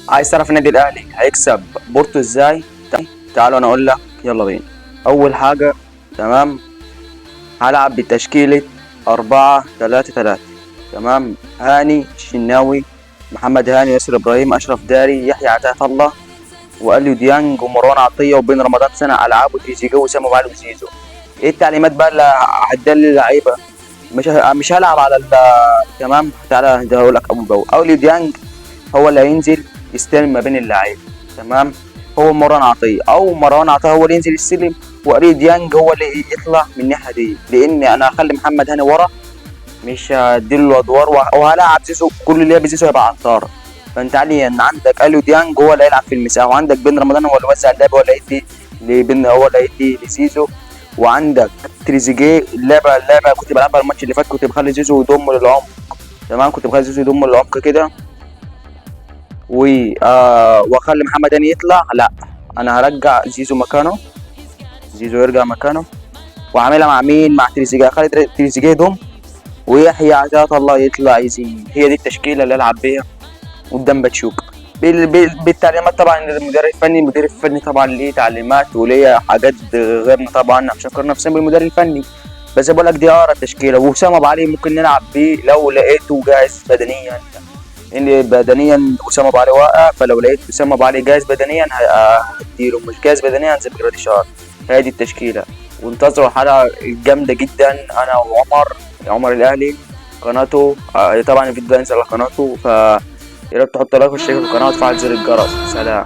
عايز تعرف النادي الاهلي هيكسب بورتو ازاي؟ تعالوا انا اقول لك، يلا بينا. اول حاجة تمام، هلعب بتشكيله 4-3-3. تمام، هاني الشناوي، محمد هاني، ياسر ابراهيم، اشرف داري، يحيى عطية الله، واليو ديانج، ومروان عطية، وبين رمضان سنة العاب، وتريزيجيه، وسام ابو علي، وزيزو. ايه التعليمات بقى اللي هديها للعيبة؟ مش هلعب على تمام، تعالى ده هقول لك. ابو جو اوليو ديانج هو اللي هينزل يستلم ما بين اللعيبة. تمام، هو مروان عطية، او مروان عطية هو اللي ينزل يستلم، واليو ديانج هو اللي يطلع من الناحية دي، لان انا هخلي محمد هاني ورا، مش هديله ادوار، وهلعب زيزو، كل اللي زيزو هيبقى عطار. فانت علي ان عندك اليو ديانج هو اللي هيلعب في المساحة، وعندك بن رمضان هو اللي يوزع اللعب، هو اللي هيدي لبن، هو اللي هيدي لزيزو، وعندك تريزيجيه. اللعبة كنت بلعبها الماتش اللي فات، كنت بخلي زيزو يضم للعمق. تمام، كنت بخلي زيزو يضم للعمق كده، و واخلي محمد هاني يطلع. لا، انا هرجع زيزو مكانه، زيزو يرجع مكانه، وعاملها مع مين؟ مع تريزيجيه. اخلي تريزيجيه يضم، ويحيى عطية الله يطلع يزيد. هي دي التشكيلة اللي العب بيها قدام باتشوكا بالتعليمات طبعا للمدير الفني. المدير الفني طبعا ليه تعليمات وليه حاجات غيرنا طبعا، مش هنقارن نفسنا بالمدير الفني، بس بقول لك دي اقرب تشكيله. واسامة ابو علي ممكن نلعب بيه لو لقيته جاهز بدنيا، لان بدنيا اسامة ابو علي واقع، فلو لقيت اسامة ابو علي جاهز بدنيا هديله، مش جاهز بدنيا هنزل بجراديشار. هي دي التشكيلة، وانتظروا الحلقة الجامدة جدا، انا وعمر، عمر الاهلي قناته، طبعا الفيديو ده ينزل على قناته، ف يا ريت تحط like واشترك في القناة وتفعل زر الجرس. سلام.